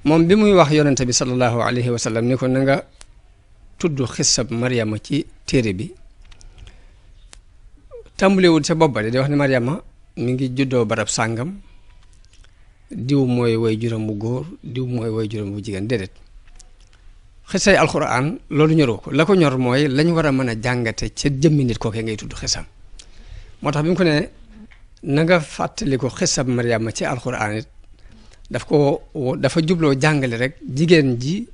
moom bi muy wax yonente bi sallallahu alayhi wa sallam ni ko na nga tudd xissab Mariama ci téere bi tàmbalewul ca bopp ba di wax ne Mariama mi ngi juddoo barab sàngam diw mooy way juróom bu góor diw mooy way juróom bu jigéen déedéet xisay alxuraan loolu ñoroo ko la ko ñor mooy lañ war a mën a jàngate ca jëmmi nit kookee ngay tudd xisam moo tax bi mu ko ne na nga fàttali ko xisab Mariama ci alxuraan it dafa jubloo jàngale rek jigéen ji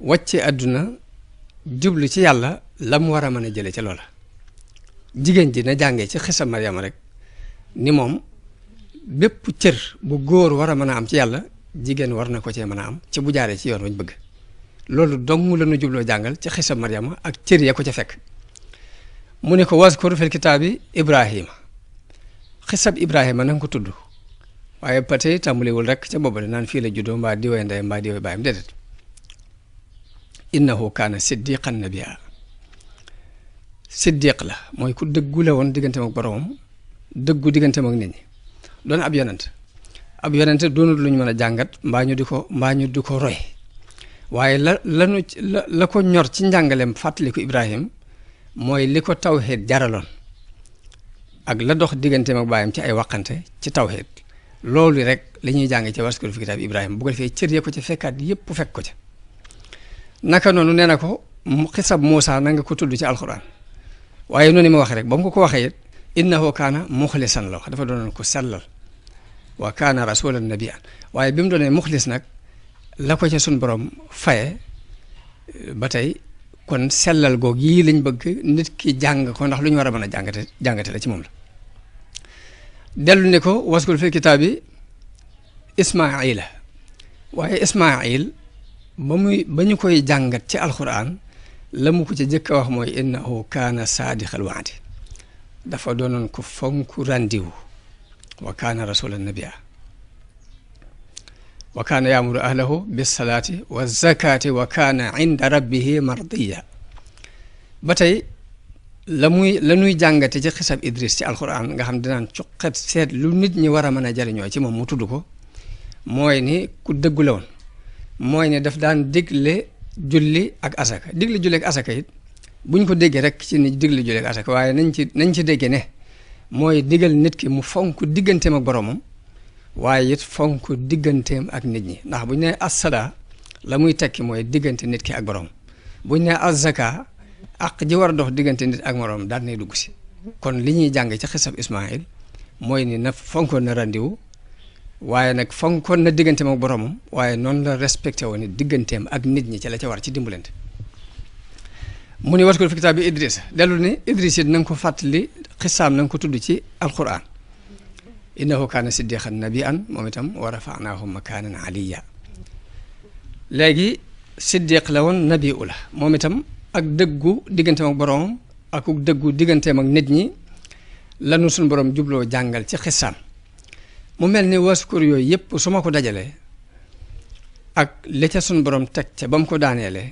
wàcce àdduna jublu ci yàlla la mu war a mën a jële ca loola jigéen ji na jàngee ci xisab Mariama rek ni moom bépp cër bu góor war a mën a am ci yàlla jigéen war na ko cee mën a am ci bu jaaree ci yoon wañ bëgg loolu dong la nu jubloo jàngal ci xisab Mariama ak cër ya ko ca fekk mu ne ko waskur fil kitaabi Ibrahima xisab Ibrahima na nga ko tudd waaye ba tey tàmbaliwul rek ca boobu naan fii la juddoo mbaa diwee ndey mbaa diwee baayam déedéet innahu kaana siddiqan nabiyya siddiq la mooy ku dëggu la woon digganteem ak boromam dëggu digganteem ak nit ñi doon ab yonent doonul lu ñu mën a jàngat mbaa ñu di ko roy waaye la ko ñor ci njàngaleem fàttaliku Ibrahim mooy li ko tawxiid jaraloon ak la dox digganteem ak baayam ci ay waqante ci tawxiid loolu rek li ñuy jàng ci waskur fi kitaab Ibrahima bu ko defee cër ya ko ci fekkaat yépp fekk ko ca naka noonu nee na ko xisab Muusa na nga ko tudd ci alxuraan waaye noonu ma wax rek ba mu ko waxee it innahu kaana muxlisan la wax dafa doonoon ko sellal wa kaana rasulan nabiyyan waaye bi mu doonee muxlis nag la ko ca suñ borom faye ba tey kon sellal goog yii lañ bëgg nit ki jàng ko ndax lu ñu war a mën a jàngate la ci moom la dellu ne ko waskul fi kitaabi Ismaila waaye Ismail ba ñu koy jàngat ci alxuraan la mu ko ci jëkk a wax mooy innahu kaana saadiqal waadi dafa doonoon ko fonk randiwu wa kaana rasulan nabiyya wa kaana yaamuru ahlahu bisalaati wa zakaati wa kaana inda rabbihi mardiya ba tey la nuy jàngate ci xisab Idris ci alxuraan nga xam dinaan cuqet seet lu nit ñi war a mën a jariñoo ci moom mu tudd ko mooy ni ku dëggu la woon mooy ne daf daan digle julli ak asaka digle julli ak asaka it buñ ko déggee rek ci ni digle julli ak asaka waaye nañ ci déggee ne mooy digal nit ki mu fonk digganteem ak boromam waaye it fonk digganteem ak nit ñi ndax buñ ne as-salaa la muy tekki mooy diggante nit ki ak borom buñ ne az-zaka ak ji war a dox diggante nit ak morom daal nay dugg si kon li ñuy jàng ci xisab Ismaïl mooy ni na fonkoon na randiwu waaye nag fonkoon na digganteem ak boromam waaye noonu la respecté woon digganteem ak nit ñi ci la ca war ci dimbalante mu ni waskur fi kitaab bi Idris dellu ni Idris it na nga ko fàttali xisaam na nga ko tudd ci alquran innahu kaana siddiqan nabiyyan moom itam wa rafa'naahu makaanan aliyya léegi siddiq la woon nabiyu la moom itam ak dëggu digganteem ak boromam ak dëggu digganteem ak nit ñi lanu suñu borom jubloo jàngal ci xisaam mu mel ni waskur yooyu yëpp su ma ko dajalee ak li ca suñu borom teg ca ba mu ko daaneele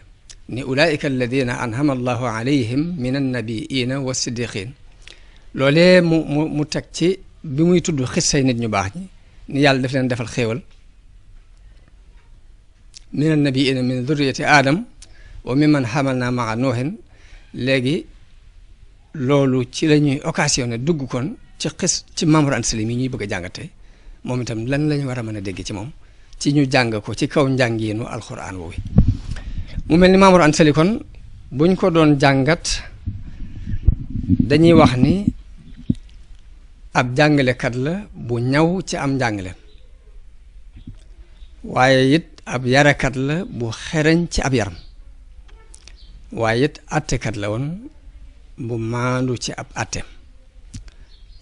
ni ulaika alladina anhama allahu alayhim min annabiina wa siddiqin loolee mu teg ci bi muy tudd xissay nit ñu baax ñi ni yàlla daf leen defal xéewal min annabiina min dhurriyati adam wa mimman hamalna maa nuuhin léegi loolu ci la ñuy occasionné dugg kon ci Mamour Anta Sali mi ñuy bëgg a jàngate moom itam lan lañu war a mën a dégg ci moom ci ñu jàng ko ci kaw njàngiinu alxuraan woowu mu mel ni Mamour Anta Sali kon buñ ko doon jàngat dañuy wax ni ab jàngalekat la bu ñaw ci am njàngale waaye it ab yarakat la bu xereñ ci ab yaram waaye it attekat la woon bu maandu ci ab atteem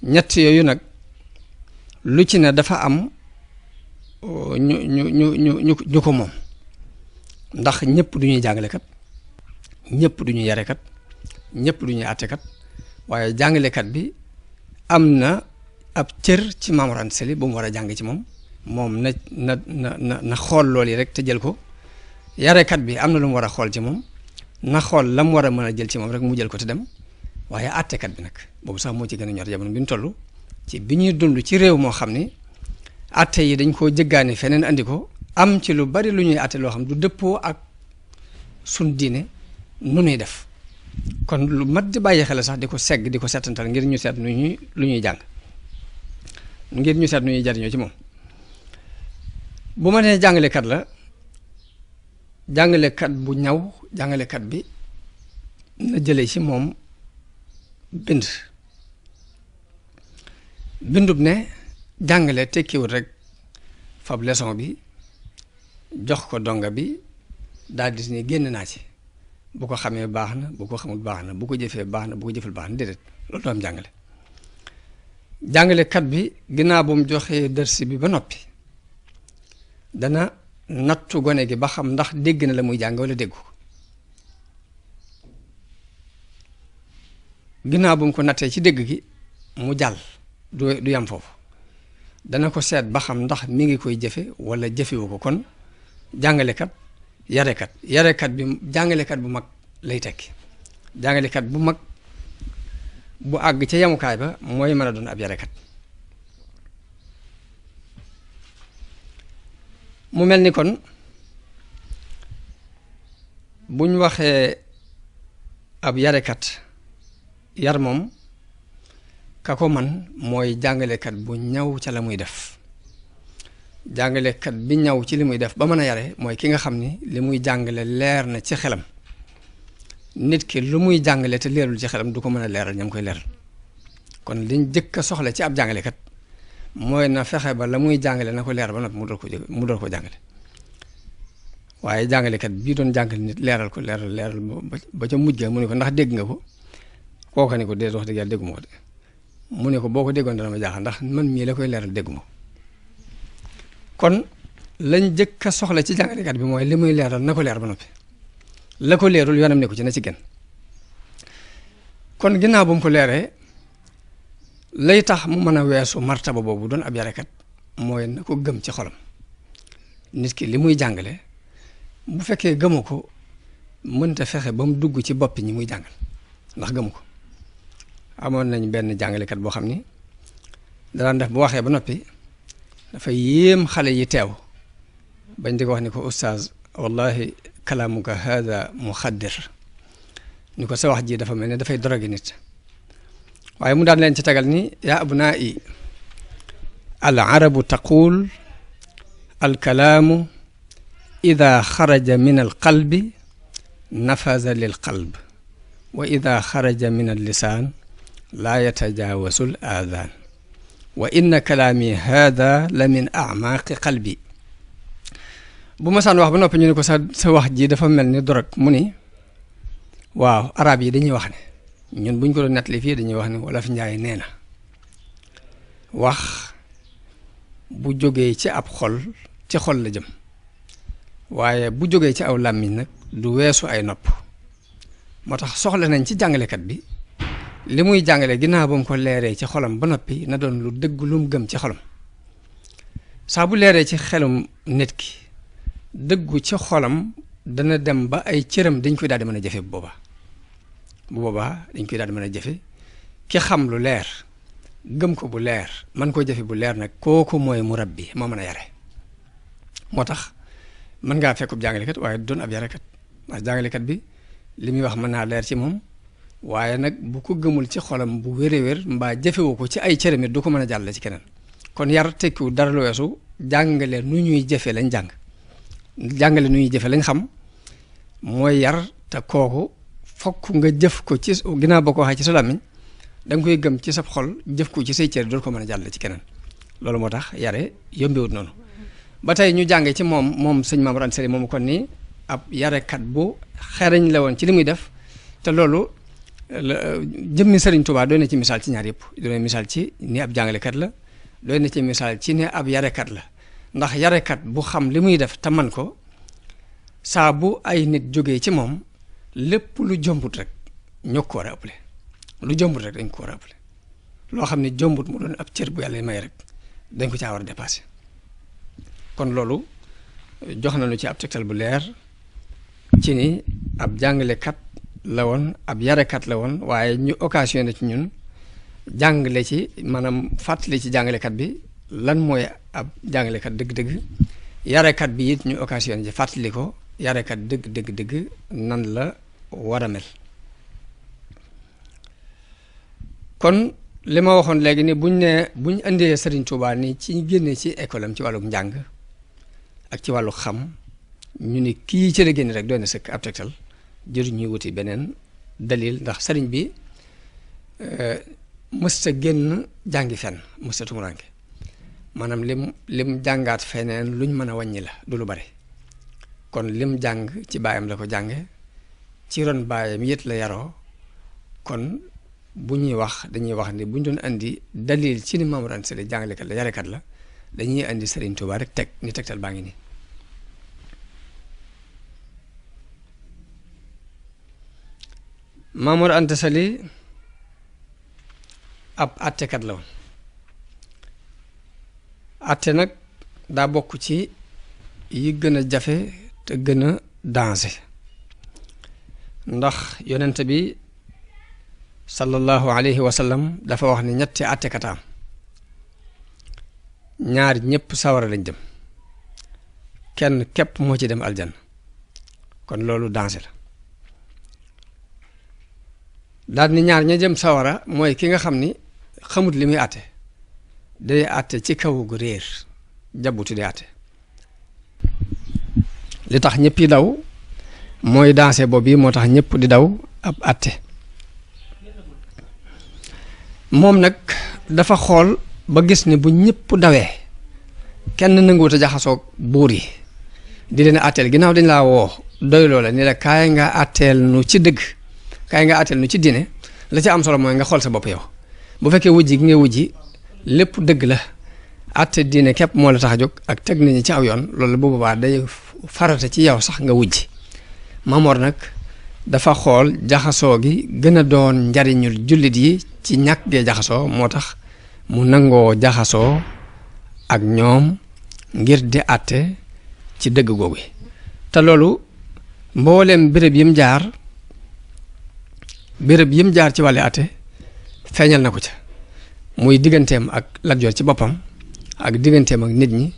ñett yooyu nag lu ci ne dafa am ñu ko moom ndax ñëpp du ñuy jàngalekat ñëpp du ñuy yarekat ñëpp du ñuy attekat waaye jàngalekat bi am na ab cër ci Mamour Anta Sali bu mu war a jàng ci moom na xool loolu yi rek te jël ko yarekat bi am na lu mu war a xool ci moom na xool la mu war a mën a jël ci moom rek mu jël ko te dem waaye attekat bi nag boobu sax moo ci gën a ñor jamono bi ñu toll ci bi ñuy dund ci réew moo xam ni atte yi dañ koo jëggaani feneen andi ko am ci lu bari lu ñuy àtte loo xam du dëppoo ak sun diine nu ñuy def kon lu mat di bàyyi xel sax di ko segg di ko setantal ngir ñu seet nu ñuy lu ñuy jàng ngir ñu seet nu ñuy jariñoo ci moom bu ma nee jàngalekat la jàngalekat bu ñaw jàngalekat bi na jële ci moom bind bindub ne jàngale tekkiwut rek fab leçon bi jox ko donga bi daal di ni génn naa ci bu ko xamee baax na bu ko xamul baax na bu ko jëfee baax na bu ko jëful baax na déedéet loolu doo am jàngale jàngalekat bi ginnaaw bu mu joxee dërsi bi ba noppi dana nattu gone gi ba xam ndax dégg na la muy jàng wala déggu ko ginnaaw bu mu ko nattee ci dégg gi mu jàll du yam foofu dana ko seet ba xam ndax mi ngi koy jëfe wala jëfewu ko kon jàngalekat yarekat bi jàngalekat bu mag lay tekki jàngalekat bu mag bu àgg ca yamukaay ba mooy mën a doon ab yarekat mu mel ni kon buñ waxee ab yarekat yar moom ka ko man mooy jàngalekat bu ñaw ca la muy def jàngalekat bi ñaw ci li muy def ba mën a yare mooy ki nga xam ni li muy jàngale leer na ci xelam nit ki lu muy jàngale te leerul ci xelam du ko mën a leeral ñam koy leeral kon liñ jëkk a soxla ci ab jàngalekat mooy na fexe ba la muy jàngale na ko leer ba noppi mu door ko jàngale waaye jàngalekat bii doon jàngale nit leeral ko leeral ba ca mujj ga mu ne ko ndax dégg nga ko kooka ni ko déet wax dëgg yàlla dégguma ko de mu ne ko boo ko déggoon dana ma jaaxal ndax man mii la koy leeral dégguma ko kon lañ jëkk a soxla ci jàngalekat bi mooy li muy leeral na ko leer ba noppi la ko leerul yoonam ne ko ci na ci gën kon ginnaaw bu mu ko leeree lay tax mu mën a weesu martaba boobu doon ab yarekat mooy na ko gëm ci xolam nit ki li muy jàngale bu fekkee gëmu ko mënta fexe ba mu dugg ci boppi ñi muy jàngal ndax gëmu ko amoon nañ benn jàngalekat boo xam ni daan def bu waxee ba noppi dafa yéem xale yi teew bañ di ko wax ni ko oustaz wallahi kalaamuka hada muxaddir ni ko sa wax ji dafa mel ne dafay drogué nit waaye mu daan leen ci tegal ni yaa abnaa'i al arabu taqul al kalaamu ida xaraja min al qalbi nafaza lil qalb wa ida xaraja min al lisaan laa yatajaawasu l aadaan wa inna kalaami hada la min amaaqi qalbi bu ma saan wax ba noppi ñu ne ko sa wax ji dafa mel ni dorog mu ni waaw arab yi dañuy wax ne ñun buñ ko doon nettali fii dañuy wax ne wolof njaay nee na wax bu jógee ci ab xol ci xol la jëm waaye bu jógee ci aw làmmiñ nag du weesu ay nopp moo tax soxla nañ ci jàngalekat bi li muy jàngale ginnaaw ba mu ko leeree ci xolam ba noppi na doon lu dëgg lu mu gëm ci xolam saa bu leeree ci xelum nit ki dëggu ci xolam dana dem ba ay cëram dañ koy daal di mën a jëfe bu boobaa dañ koy daal di mën a jëfe ki xam lu leer gëm ko bu leer man koo jëfe bu leer nag kooku mooy murabbi moo mën a yare moo tax mën ngaa fekkub jàngalekat waaye doon ab yarekat ndax jàngalekat bi li muy wax mën naa leer ci moom waaye nag bu ko gëmul ci xolam bu wér-wér mbaa jëfewu ko ci ay cëram it du ko mën a jàll ci keneen kon yar tekkiwu dara lu weesu jàngale nu ñuy jëfe lañ jàngale nu ñuy jëfe lañ xam mooy yar te kooku fokk nga jëf ko ci ginnaaw boo ko waxee ci sa làmmiñ da nga koy gëm ci sa xol jëf ko ci say cër doo ko mën a jàll ci keneen loolu moo tax yare yombewut noonu ba tey ñu jànge ci moom sëñ Maam Mor Anta Sali moom kon nii ab yarekat bu xereñ la woon ci li muy def te loolu jëmmi Sëriñ Tuubaa doy na ci misaal ci ñaar yëpp doy na misaal ci ni ab jàngalekat la doy na ci misaal ci ne ab yarekat la ndax yarekat bu xam li muy def te man ko saa bu ay nit jógee ci moom lépp lu jombut rek ñoo ko war a ëppale lu jombut rek dañ ko war a ëppale loo xam ne jombut mu doon ab cër bu yàlla may rek dañ ko caa war a dépassé kon loolu jox nañu ci ab tegtal bu leer ci ni ab jàngalekat la woon ab yarekat la woon waaye ñu occasionné ci ñun jàngale ci maanaam fàttali ci jàngalekat bi lan mooy ab jàngalekat dëgg-dëgg yarekat bi it ñu occasion ji fàttali ko yarekat dëgg nan la war a mel kon li ma waxoon léegi ni buñ indee Serigne Touba ni ci génne ci école am ci wàllu njàng ak ci wàllu xam ñu ni kii ci la génne rek doy na sëkk ab tegtal jëru ñuy wuti beneen dalil ndax sëriñ bi mësta génn jàngi fenn mësta tumuranke maanaam lim jàngaat feneen luñ mën a wàññi la du lu bare kon lim jàng ci baayam la ko jànge ci ron baayam yët la yaroo kon bu ñuy wax dañuy wax ni buñ doon andi dalil ci ni Maam Mor Anta Sali jàngalekat la yarekat la dañuy andi Serigne Touba rek teg ni tegtal baa ngi nii Maam Mor Anta Sali ab attekat la woon atte nag daa bokk ci yi gën a jafe te gën a danger ndax yonent bi sallallahu alayhi wa sallam dafa wax ni ñetti attekataam ñaar ñëpp sawara lañ dem kenn képp moo ci dem aljan kon loolu danger la daal ni ñaar ña jëm sawara mooy ki nga xam ni xamut li muy àtte day àtte ci kaw gu réer jabbuti di àtte li tax ñëpp yi daw mooy danger boobu moo tax ñëpp di daw ab àtte moom nag dafa xool ba gis ne bu ñëpp dawee kenn nanguwut a jaxasoog buur yi di leen àtteel ginnaaw dañ laa woo doy loola ni la kaay nga àtteel nu ci dëgg kaay nga àtteel nu ci diine la ci am solo mooy nga xool sa bopp yow bu fekkee wujji gi nga wujji lépp dëgg la àtte diine képp moo la tax a jóg ak teg nañu ci aw yoon loolu bu boobaa day farata ci yow sax nga wujji Maam Mor nag dafa xool jaxasoo gi gën a doon njariñul jullit yi ci ñàkk gee jaxasoo moo tax mu nangoo jaxasoo ak ñoom ngir di àtte ci dëgg googu te loolu mboolem béréb yim jaar ci wàllu àtte feeñal na ko ca muy digganteem ak Lat Joor ci boppam ak digganteem ak nit ñi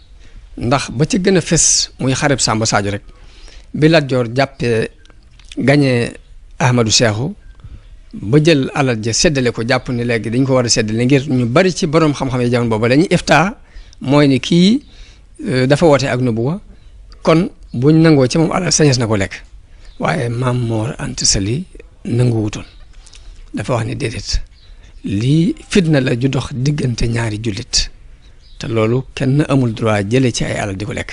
ndax ba ci gën a fes muy xareb Samba Sadio rek bi Lat Joor jàppee gañee Ahmadou Cheikhou ba jël alal ja seddale ko jàpp ni léegi dañ ko war a seddale ngir ñu bari ci boroom xam-xam yi jamono boobu dañuy iftaa mooy ni kii dafa woote ak nubuwa kon buñ nangoo ci moom alal sañes na ko lekk waaye Maam Mor Anta Sali nanguwutoon dafa wax ni déedéet lii fitna la ju dox diggante ñaari jullit te loolu kenn amul droit jële ci ay alal di ko lekk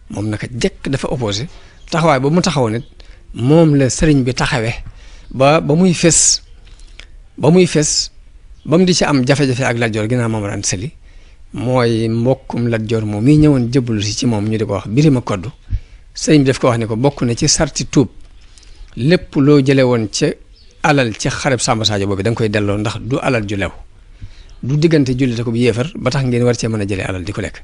moom naka jekk dafa opposé taxawaay ba mu taxawoon it moom la sëriñ bi taxawee ba muy fes ba mu di ci am jafe-jafe ak Lat Joor ginnaaw Maam Mor Anta Sali mooy mbokkum Lat Joor moom mii ñëwoon jëbbalu si ci moom ñu di ko wax Birima Koddu sëriñ bi daf ko wax ne ko bokk na ci sarti tuub lépp loo jële woon ca alal ci xareb Samba Sadio boobu da nga koy delloo ndax du alal ju lew du diggante jullite ko bu yéefar ba tax ngeen war cee mën a jëlee alal di ko lekk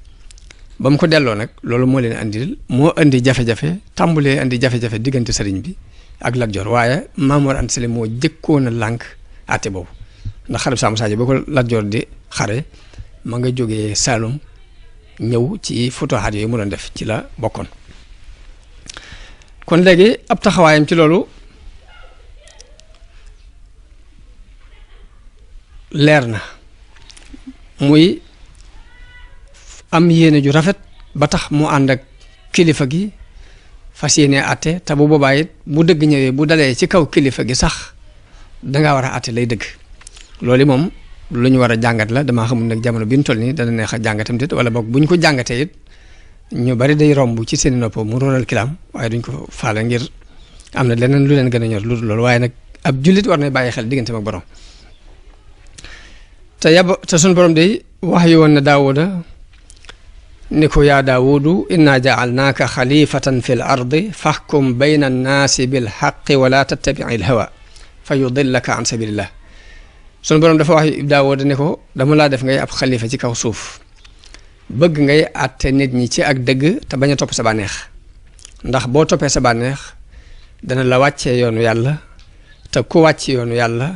ba mu ko delloo nag loolu moo leen moo indi jafe-jafe tàmbulee indi jafe-jafe diggante sëriñ bi ak Lat Joor waaye Maam Mor Anta Sali moo jëkkoon a lànk àtte boobu ndax xareb Samba Sadio boo ko Lat Joor di xare ma nga jógee Saalum ñëw ci futuhaat yooyu mu doon def ci la bokkoon kon léegi ab taxawaayam ci loolu leer na muy am yéene ju rafet ba tax mu ànd ak kilifa gi fas yéene àtte te bu boobaa it bu dëgg ñëwee bu dalee ci kaw kilifa gi sax dangaa war a àtte lay dëgg loolu moom lu ñu war a jàngat la damaa xamul nag jamono bi ñu toll nii dana neex a jàngatam déet wala boog bu ñu ko jàngatee it ñu bari day romb ci seen nopp mu róoral kilaam waaye duñ ko faale ngir am na leneen lu leen gën a ñor lu loolu waaye nag ab jullit war na bàyyi xel digganteem ak borom te sunu borom day wax yi woon na Daawuda ni ko yaa Daawudu inna jaalnaaka xalifatan fi l ardi faxkum bayna annaasi bil xaqi wala tattabici l hawa fa yudillaka an sabilillah sunu borom dafa wax Daawuda ne ko dama laa def ngay ab xalifa ci kaw suuf bëgg ngay àtte nit ñi ci ak dëgg te bañ a topp sa bànneex ndax boo toppee sa bànneex dana la wàccee yoonu yàlla te ku wàcc yoonu yàlla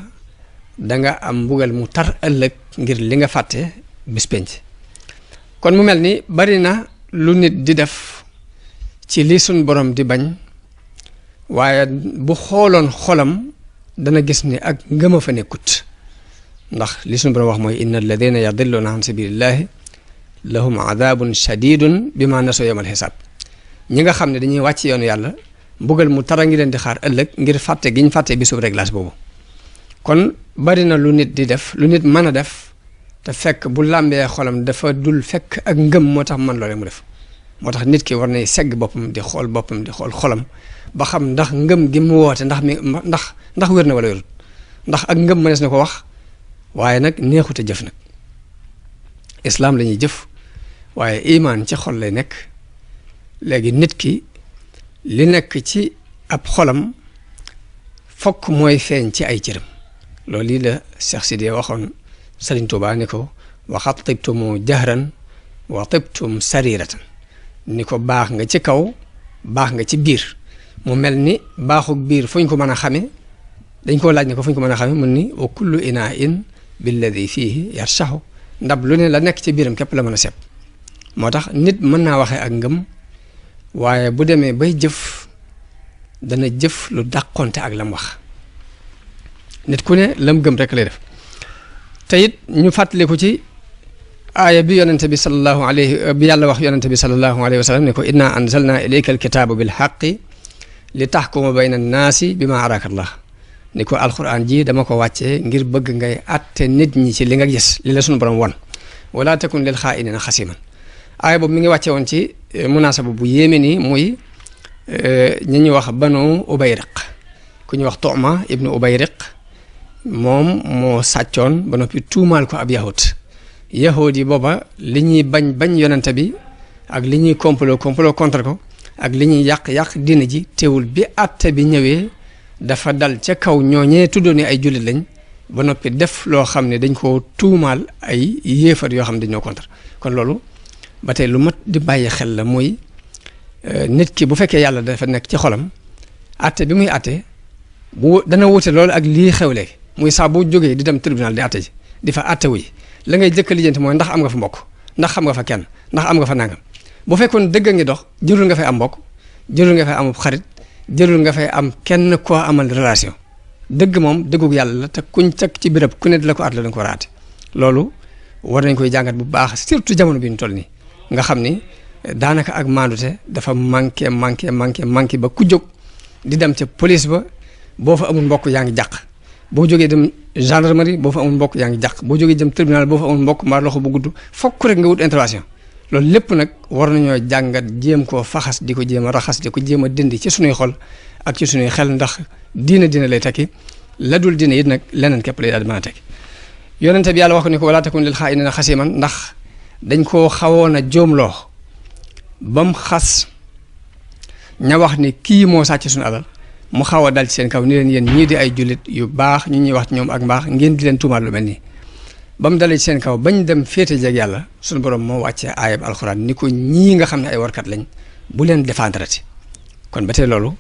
danga am mbugal mu tar ëllëg ngir li nga fàtte bis penc kon mu mel ni bari na lu nit di def ci li suñ borom di bañ waaye bu xooloon xolam dana gis ni ak ngëm a fa nekkut ndax li suñ borom wax mooy inna alladina yadilluna an sabilillahi lahum adabun shadidun bima nasu yawmal xisaab ñi nga xam ne dañuy wàcc yoonu yàlla mbugal mu tara ngi leen di xaar ëllëg ngir fàtte giñ fàtte bisub réglage boobu kon bari na lu nit di def lu nit mën a def te fekk bu làmbee xolam dafa dul fekk ak ngëm moo tax man loolee mu def moo tax nit ki war nay segg boppam di xool xolam ba xam ndax ngëm gi mu woote ndax wér na wala wérut ndax ak ngëm mënees na ko wax waaye nag neexute jëf nag islaam la ñuy jëf waaye imaan ci xol lay nekk léegi nit ki li nekk ci ab xolam fokk mooy feeñ ci ay cëram loolu lii la Cheikh Sidiya waxoon Sëriñ Tuubaa ni ko waxat tibtumu jahran wa tibtum sariratan ni ko baax nga ci kaw baax nga ci biir mu mel ni baaxuk biir fu ñu ko mën a xame dañ koo laaj ne ko fu ñu ko mën a xame mun ni wa kullu inaa in billadi fiihi yarshahu ndab lu ne la nekk ci biiram képp la mën a sepp moo tax nit mën naa waxee ak ngëm waaye bu demee bay jëf dana jëf lu dàqonte ak lam wax nit ku ne lam gëm rek lay def te it ñu fàttaliku ci aaya bi yonente bi sallallahu alayhi bi yàlla wax yonente bi sallallahu alayhi wa sallam ne ko inna anzalna ilayka alkitaaba bil haqqi li taxkuma bayna annaasi bima araka allah ni ko alquran ji dama ko wàccee ngir bëgg ngay atte nit ñi ci li nga gis li la sunu borom won wala takun lil xaa'inina xasiman aaya boobu mi ngi wàcce woon ci munaasaba bu yéeme nii muy ñi ñuy wax banu ubayriq ku ñuy wax Tu'ma ibnu ubayriq moom moo sàccoon ba noppi tuumaal ko ab yahud yi booba li ñuy bañ yonente bi ak li ñuy complot contre ko ak li ñuy yàq diina ji teewul bi àtte bi ñëwee dafa dal ca kaw ñooñee tuddoo ni ay jullit lañ ba noppi def loo xam ne dañ koo tuumaal ay yéefar yoo xam ne dañoo contre kon loolu ba tey lu mat di bàyyi xel la muy nit ki bu fekkee yàlla dafa nekk ci xolam àtte bi muy àtte bu dana wute loolu ak lii xew léegi muy saa boo jógee di dem tribunal di àtte ji di fa àtte wuy la ngay jëkk lijjanti mooy ndax am nga fa mbokk ndax xam nga fa kenn ndax am nga fa nangam bu fekkoon dëgg a ngi dox jërul nga fay am mbokk jërul nga fay am xarit jërul nga fay am kenn koo amal relation dëgg moom dëggug yàlla la te kuñ teg ci béréb ku ne di la ko at la da nga ko war a àtte loolu war nañ koy jàngat bu baax surtout jamono bi ñu toll nii nga xam ni daanaka ak maandute dafa manqué ba ku jóg di dem ca police ba boo fa amul mbokk yaa ngi jàq boo jógee dem gendarmerie boo fa amul mbokk yaa ngi jàq boo jógee dem tribunal boo fa amul mbokk mbaa loxo bu gudd fokk rek nga wut intervention loolu lépp nag war nañoo jàngat jéem koo faxas di ko jéem a raxas di ko jéem a dindi ci sunuy xol ak ci sunuy xel ndax diina lay tekki la dul diina it nag leneen képp lay daal di mën a tekki yonente bi yàlla wax ni ko wala takun lil xaa'iniina xasiman ndax dañ koo xawoon a joomloo ba mu xas ña wax ni kii moo sàcc suñu alal mu xaw a dal ci seen kaw ni leen yéen ñii di ay jullit yu baax ñu ñuy wax ci ñoom ak mbaax ngeen di leen tuumaal lu mel nii ba mu dalee ci seen kaw bañ dem féete jeeg yàlla suñu borom moo wàccee aayab alxuraan ni ko ñii nga xam ne ay warkat lañ bu leen défendre ti kon ba tey loolu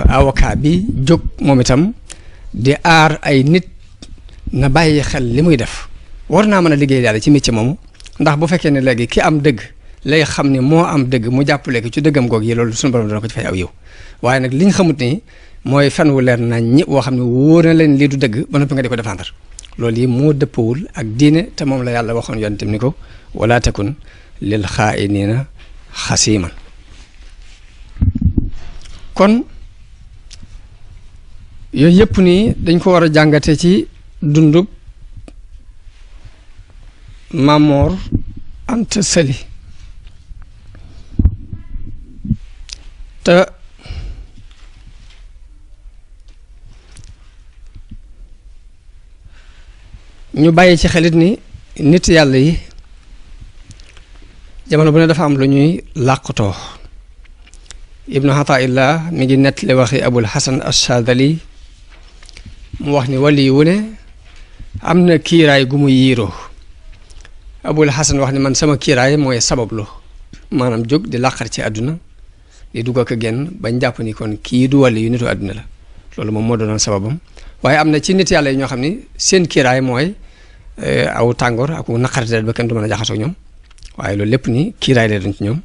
avocat bi jóg moom itam di aar ay nit na bàyyi xel li muy def war naa mën a liggéey yàlla ci métier moomu ndax bu fekkee ne léegi ki am dëgg lay xam ne moo am dëgg mu jàppale ko ci dëggam goog yi loolu suñu borom dana ko ci fay aw yow waaye nag li ñu xamut ni mooy fen wu leer nañ ñi woo xam ne wóor na leen lii du dëgg ba noppi nga di ko défendre loolu yi moo dëppawul ak diine te moom la yàlla waxoon yoon tam ni ko wala takun lil xaa'iniina xasiman kon yooyu yëpp nii dañ ko war a jàngate ci dundub Mamor Anta Sali te ñu bàyyi ci xelit ni nit yàlla yi jamono bu ne dafa am lu ñuy làqutoo ibnu Ataillah mi ngi nettali waxi Abul Hasan Ash-Shadhali mu wax ni wali wu ne am na kiiraay gu mu yiiroo Abul Hasan wax ni man sama kiiraay mooy sabablu maanaam jóg di làqar ci àdduna di dugg ak a génn bañ jàpp ni kon kii du wali yu nitu àdduna la loolu moom moo doonoon sababam waaye am na ci nit yàlla yi ñoo xam ni seen kiiraay mooy aw tàngoor ak naqarite ba kenn du mën a jaxasoo ñoom waaye loolu lépp ni kiiraay la doon ci ñoom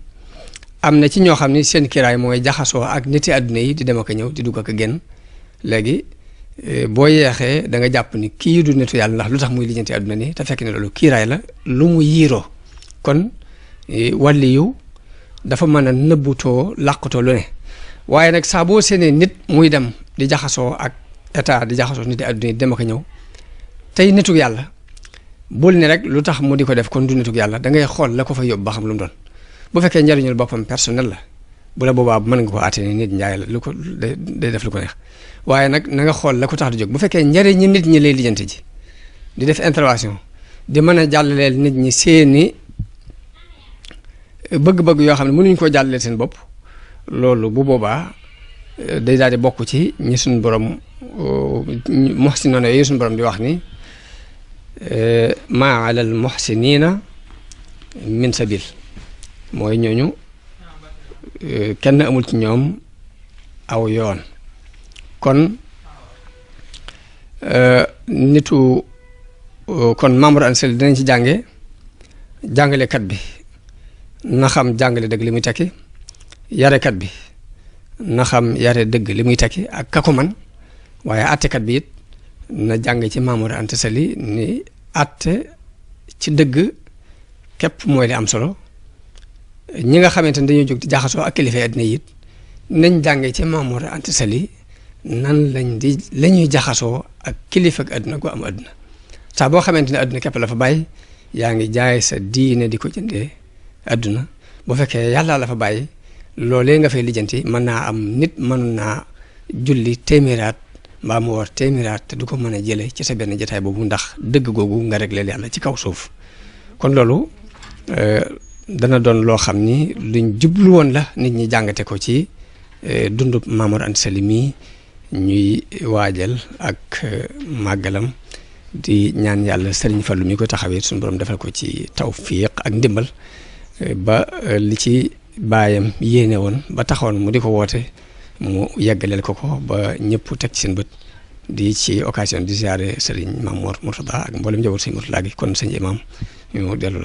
am na ci ñoo xam ni seen kiiraay mooy jaxasoo ak niti àdduna yi di dem ak a ñëw di dugg ak a génn léegi boo yeexee da nga jàpp ni kii du nitu yàlla ndax lu tax muy lijjanti àdduna ni te fekk ne loolu kiiraay la lu mu yiiroo kon wàlli yu dafa mën a nëbbutoo làqutoo lu ne waaye nag saa boo seenee nit muy dem di jaxasoo ak état di jaxasoo niti àdduna yi di dem ak a ñëw tey nituk yàlla bul ni rek lu tax mu di ko def kon du nituk yàlla da ngay xool la ko fa yóbbu ba xam lu mu doon bu fekkee njariñul boppam personnel la bu la boobaa mën nga ko àtte ni nit njaay la lu ko day def lu ko neex waaye nag na nga xool la ko tax di jóg bu fekkee njariñi nit ñi lay lijjanti ji di def intervention di mën a jàllaleel nit ñi seeni bëgg-bëgg yoo xam ne mënuñ koo jàllaleel seen bopp loolu bu boobaa day daal di bokk ci ñi suñ borom muhsinoon yooyu suñ borom di wax ni maa alal muhsinina min sabil mooy ñooñu kenn amul ci ñoom aw yoon kon nitu kon membre ANSEL dinañ ci jàngalekat bi na xam jàngale dëgg li muy tekki yarekat bi na xam yare dëgg li muy tekki ak kako man waaye attekat bi it na jàng ci membre ANSEL yi ni atte ci dëgg képp mooy li am solo ñi nga xamante ne dañoo jóg di jaxasoo ak kilifa àddina yi it nañ jàngee ci membre ANSEL yi nan la ñuy jaxasoo ak kilifa ak àdduna gu am àdduna saa boo xamante ne àdduna képp la fa bàyyi yaa ngi jaay sa diine di ko jëndee àdduna bu fekkee yàlla la fa bàyyi loolee nga fay lijjanti mën naa am nit mën naa julli téeméeraat mbaa mu war téeméeraat te du ko mën a jële ci sa benn jotaay boobu ndax dëgg googu nga réglé yàlla ci kaw suuf kon loolu dana doon loo xam ni luñ jublu woon la nit ñi jàngate ko ci dundu Mamour Anta Sali mii ñuy waajal ak màggalam di ñaan yàlla Sëriñ Fallu mi ko taxawee suñu borom defal ko ci tawfiq ak ndimbal ba li ci baayam yéene woon ba taxoon mu di ko woote mu yeggaleel ko ba ñëpp teg ci seen bët di ci occasion di ziare Sëriñ Mamour Mourtada ak mboolem njaboot Sëriñ Mourtada gi kon sëñ imam ñu dellu la